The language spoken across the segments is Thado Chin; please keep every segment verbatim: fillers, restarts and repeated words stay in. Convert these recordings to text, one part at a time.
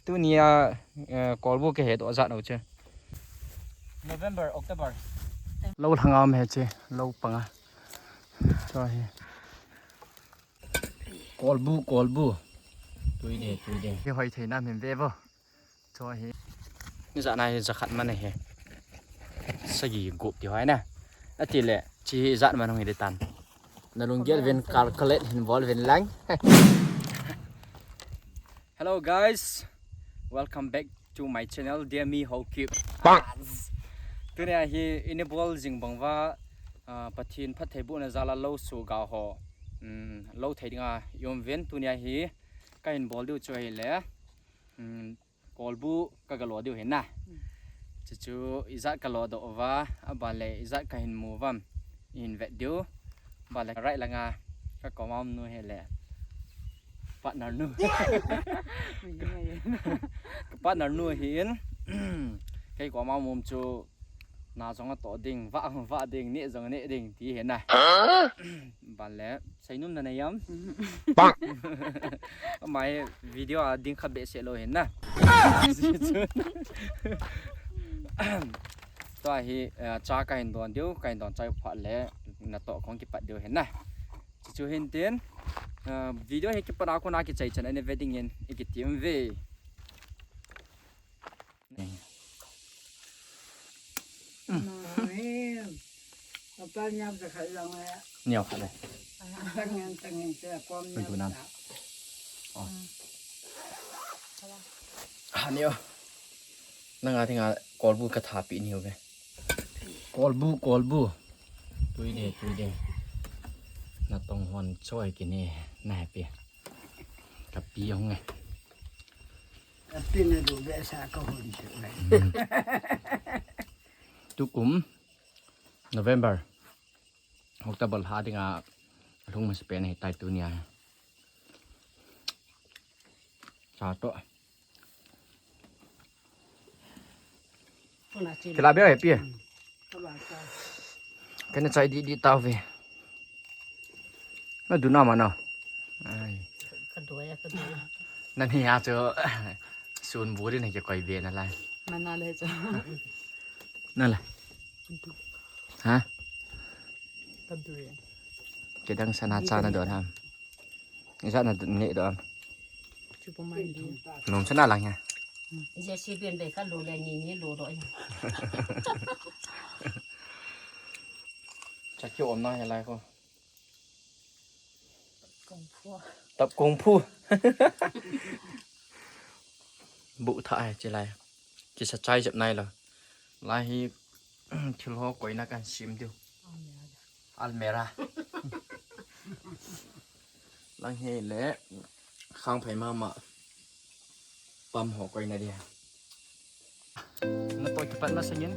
Tunia, eh, kolbu kahe doh jat u chu. November, October. Lou lhangam he chu, lou panga. Chu hi. Kolbu, kolbu. Tui de, tui de. Hi hoi theina min ve vo. Chu hi. Ni jat na hi jakhat man ahi. Sagi gup ti hoi na. Atile, chi hi jat man hung hi de tan. Na lunggel ven calculate hin bol ven lang. Hello guys, welcome back to my channel, Dear Me Haokip. Tunia hi ina bol jing bang uva, ah, Pathen phattheibohna jal a lou suga ho, um, lou thei dinga i um uvin. Tunia hi kahin bol diu chu ahile, um, kolbu ka galo diu ahi na. Chuchu ijat kalo doh uva, aban le ijat kahin mu uvam, ihin vet diu. Aban le right langa ka koma um nu hile partner nu. Ka partner nu ahin. Kei koma um chu na jong atoh ding, vah jong vah ding, neh jong neh ding ti ahi na. Aban le seinom nanei am? Ama hi video a ding kha behseh lou ahi na. Tua hi, eh, cha kahin don diu, kahin don chai phat le natoh kahung kipat diu ahi na. Chuchu hintin, eh, video hi kipat a kona kichai chan ina ve dingin i kitem uve. Neo khat le. Neo. Ha, neo. Nanga dinga kolbu katha pi neo ve. Kolbu, kolbu. Tui de, tui de. Natong hon choi kine, na happy. Kapi hung e. Api na du be sa ka hon chu. Tukum November, October lha dinga lhung masa pen ahitai tunia. Cha to. Kila be ahi pi. Kana chai di di tau ve. Na du na ma na. Ai. Ka du ya, ka du ya. Na ni ya chu sun bu di na ke koi be na lai. Ma na le chu. Na la. Ha? Ka du ya. Ke dang sana cha na do na. Isa na ne do. Chu po mai di. Nung sana lang ya. Ija si bien be ka lo le ni ni lo do ya. Cha kyo om na ya lai ko. Kung fu. Tap kung fu. Bu tha hai chi lai. Kisa chai jep nai lo. Lai hi thil ho koina kan sim diu. Almirah. Lang hi le khang phai mama. Pam ho koina dia. Natoh kipat masangin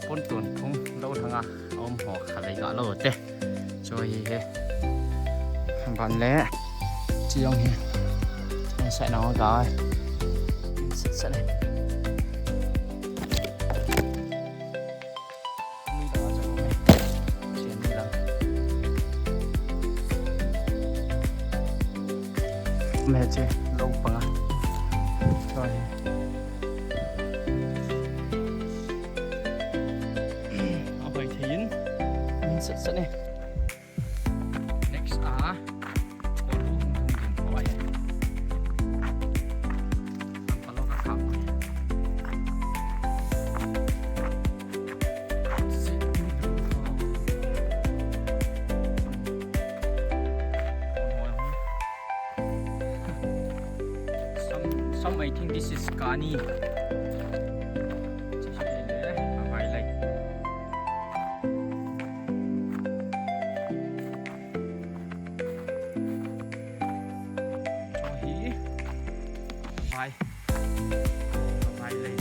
pontoon phung lou lhanga aum ho khalei ga lou te. Chu hi he. Ban le. Chi jong hi. Ang sai na ga. Sat sat le. Me che lou panga. Choi. Ahoi thei in. Sat sat ne. Next a. Kolbu hung hung ding ko ai. Ang palo ka kap. Some, some may think this is kani. Vai. Vai lei.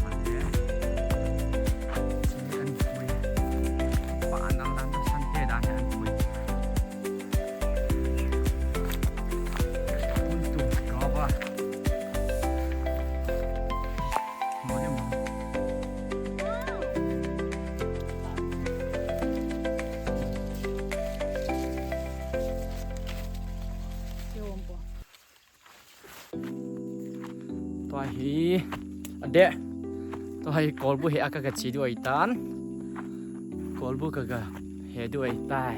Vai lei. Sini an pui. Pa an ang dan san te dan an pui. Untuk kau apa? Mau dia mau. Tua hi, adeh. Tua hi kolbu he a ka, ka che diu ahitan. Kolbu ka, ka he diu ahitai.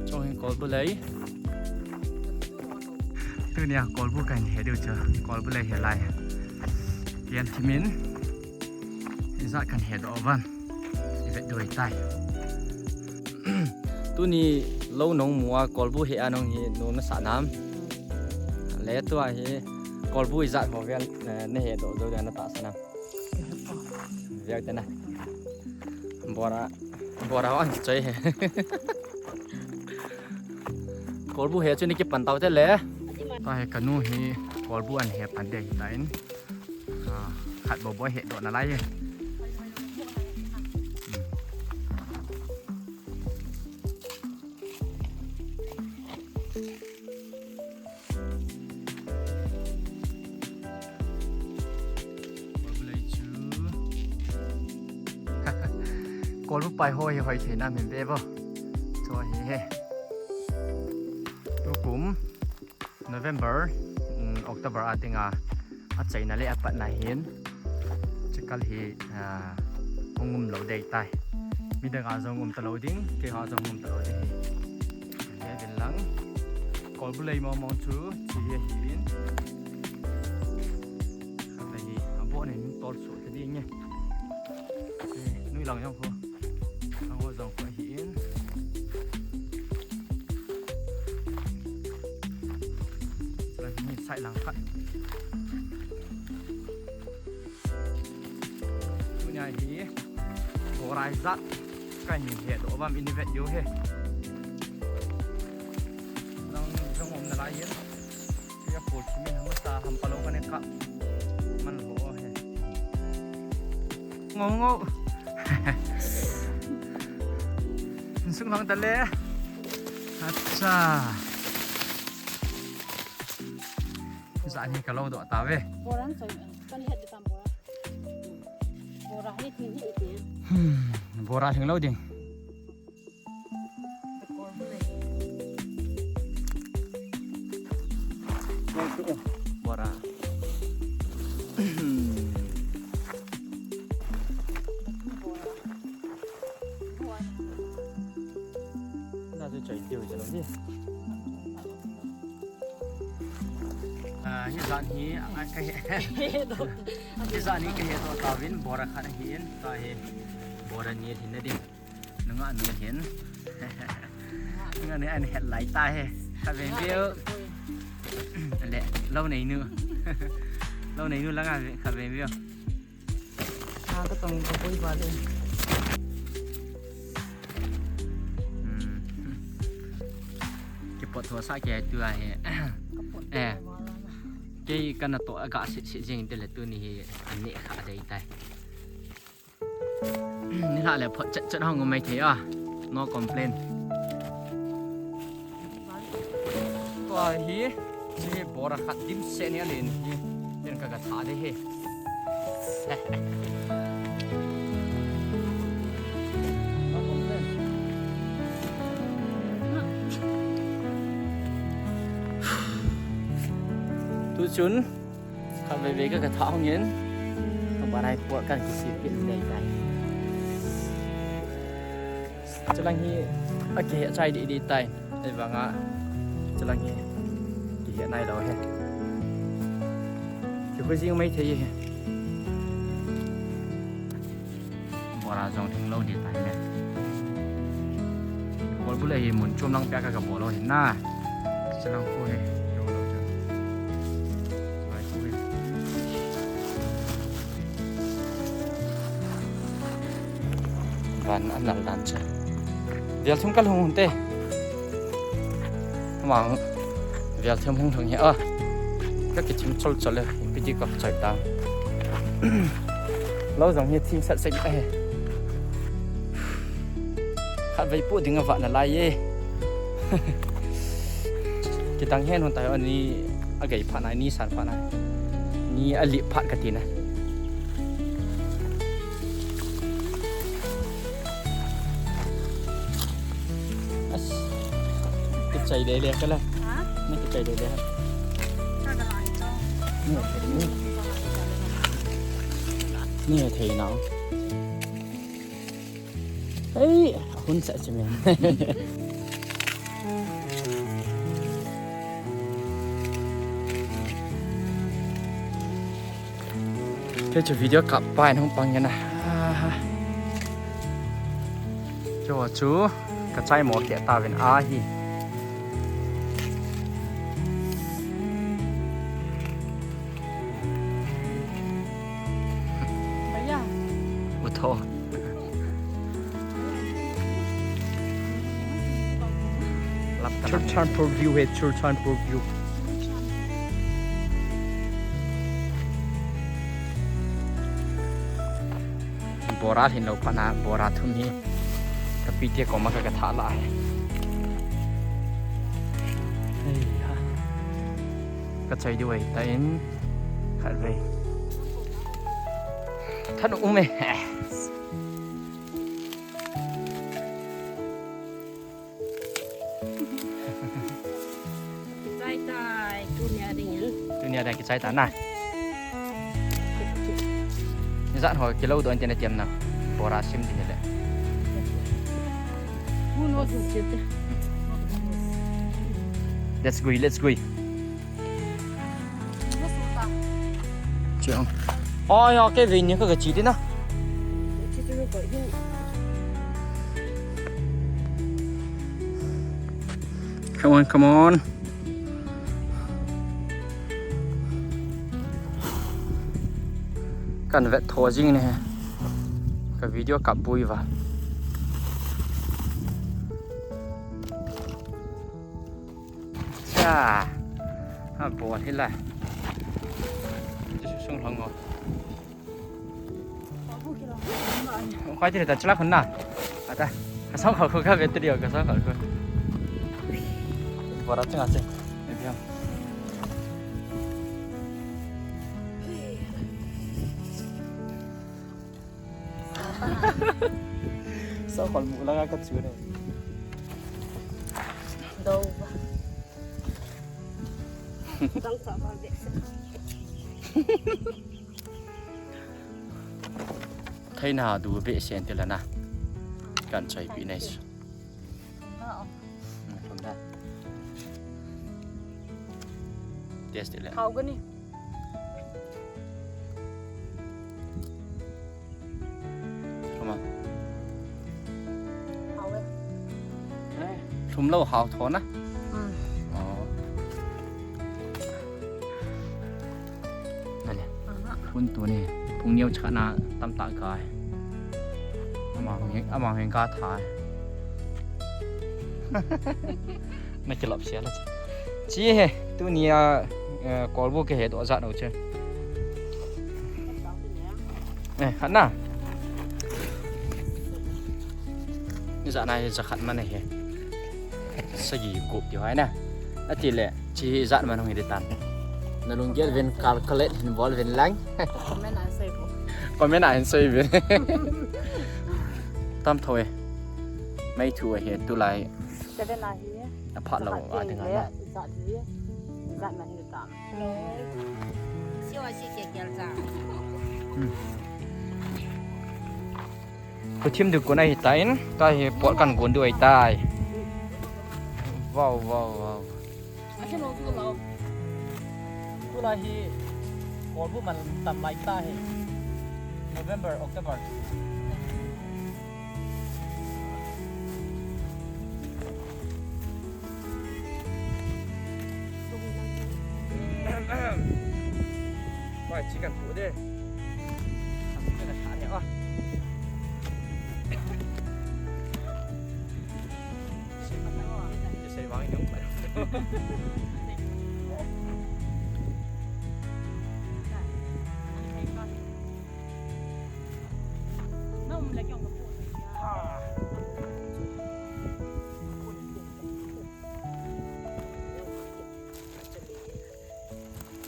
Chung hin kolbu lei. Tunia kolbu kahin he diu chu. Kolbu lei he lai. Pian thimin. Ijat kahin he doh uvem. I vet diu ahitai. Tuni lou nong mu a kolbu he a nong hi nu na sa nam. Le tua hi kolbu ijat ho vel, eh, na he doh doh na tahsan nam. Vel te na. Bora, bora an choi he. Kolbu he chu ni kipan tau te le. Tua hi ka nu hi kolbu ahin he pan ding ahitan. Ah, khat bou bou he doh nalai e. Kolbu lei chu. Kolbu pai ho hi hoi thei nam hin ve vo. Chu hi he. Tukum. November, um, October a dinga, achaina le apatna hin, chikal hi, ah, hung um lou ding ahitai. Midang a jong um talou ding, keiho a jong um talou ding hi. Ve uvin lang. Kolbu lei mong mong chu, chu hi ahin. Khat lei hi, abon in tol suh ta ding e. Eh, nui lang jong khu. Ang ho jong khu ahin. Lang ni sai lang khat. Tunia hi, bora ijat kahin he doh uvem in i vet diu he. Lang jong um nalai e. Tia pol thimin hamasa ham palou kane ka. Man ho he. Ngo ngo. Insung lang ta le. Acha. Ijat ni ka lou doh ta ve. Bora an choi, kan het tam bora. Bora hi thing hi iti. Hmm, bora thing lou ding. Bora. Na tu choi tiu chalo ni. Ah, hi jan hi, ah, ka he. Hi jan hi ka he to ta vin bora khat hi in, ta he bora ni hin na ding. Nunga nu hin. Nunga nu an het lai ta he. Ka ve ve. Le, lou nei nu. Lou nei nu la nga ve, ka ve ve. Ha, ka tong ka boi ba le. Hmm. Kipot ho sa ke tu a he. Ka pot. Eh. Ba la na. Kei kana to aga se se jing te le tuni hi ane kha dei tai. Ni la le phot chet chet hong mai thei a. No complain. Tua hi, hi bora khat dim se ni a len hi. Len ka ga tha de he. No complain. Tu chun. Kha ve ve ka, ka tha hong in. Ka barai por kan ki sip kit nei tai. Chalang hi a ke chai di di tai. Ei vanga chalang hi ki he nai lo he. Ki khu jing mai thei he. Bora jong thing lou di tai ne. Kolbu le hi mun chom lang pia ka ka bol lou hin na. Chalang khu hi. Lou lou chu. Lai khu hi. Van an nal dan cha. Vial thum ka lhung hun te. Mang. Vial thum hung thung hi a. Ka kithim chol chol le, ipi ti ka choi ta. Lou jong hi thim sat sat a he. Khatvei pu ding a vah nalai e. Kidang hen hon ta hi a ni a gei phat na, ni san phat na. Ni a lip phat ka ti na. As. Kichai le le ka la. Ha? Na kichai le le. Ka ka la to. Ni thei, ni. Ni thei na. Ei, a hun sa chi men. Kei chu video kap pa in hung pang ngen a. Chu chu ka chai mo ke ta vin a hi. Bhaiya. Utho. Churchandpur view hai, Churchandpur view. Bora hin lo phat na, bora thum hi. Ka pi te koma ka, ka tha la hai. Hei ha. Ka chai diu ahi ta in. Khat vei. Than um e. Kichai tai, tunia dingin. Tunia ding kichai ta na. Ni zat ho kilo don tene tiam na. Bora sim ding le. Who knows? Let's go, let's go. Chiang. Oi, okay, vei ni ka, ka chi di na. Come on, come on. Kan vet tho jing ne. Ka video kap bui va. Cha. Ha, bol hi la. Chu sung hong ngo. Khai ti ta chla khun na. Ata. Ka sao khol khu ka ve ti dio ka sao khol khu. Bora chunga che. Ni biang. Sao khol mu la ka chu ne. Do. Dang sa ba de. Theina du be sen te la na. Kan chai pi nai. Thum da. Test le. Thau gani. Thum a. Hau e. Thum lou hau tho na. Mm. Oh. Nale. Aha. Phun tu ni, phung neo chana tam ta kai. Ama hung, ama hung ka tha. Na kilop sia la. Chi he, tunia, eh, kolbu ke he do za no che. Eh, hana. Ni za na he za khat ma ne he. Sagi gup ti hai na. Ati le, chi zat man hung hi di tan. Na lunggel vin calculate hin bol vin lang. Comment a hin sei bo. Comment a hin sei vin. Tam tho e. Mai thu e he tulai. Seven a hi. A phat lo a ding a na. Zat hi. Zat man hi di tan. Siwa si ke kel za. Hmm. Khu thim du kun ahi ta in, ka hi pot kan gun du ahi tai. Wow, wow, wow. Tulai hi, kolbu man tam lai ta hi. November, October. Wai, chi kan pu de. Kan pu de na sa de a. Sei wang ni ung pa.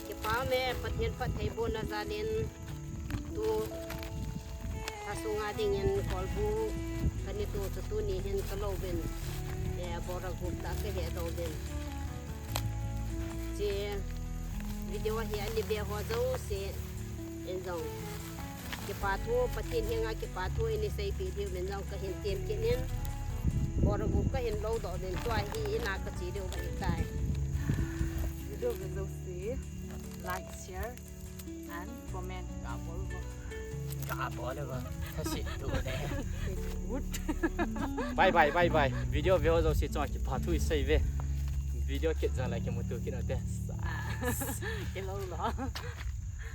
Kipa me, Pathen phattheibohna jal in tu asunga dingin kolbu kani tu chu tuni hin kalo uvin. Eh, borak Tah kahe doh uvin. Hiche video hi ana ve ho jouse in jong kipathu, Pathen henga kipathu in eiseipeh diuvin jong kahin tem kit in. Bora bu kahin lou doh uvin, tua hi ina kache diu ahitai. Video ve jouse like, share and comment kabol uvo. Kabol uvo. Thase tu de. Good. Bye bye, bye bye. Video ve ho jouse chunga kipathu isei uve. Video kit jong le kimuto kit u hite. Hello lo.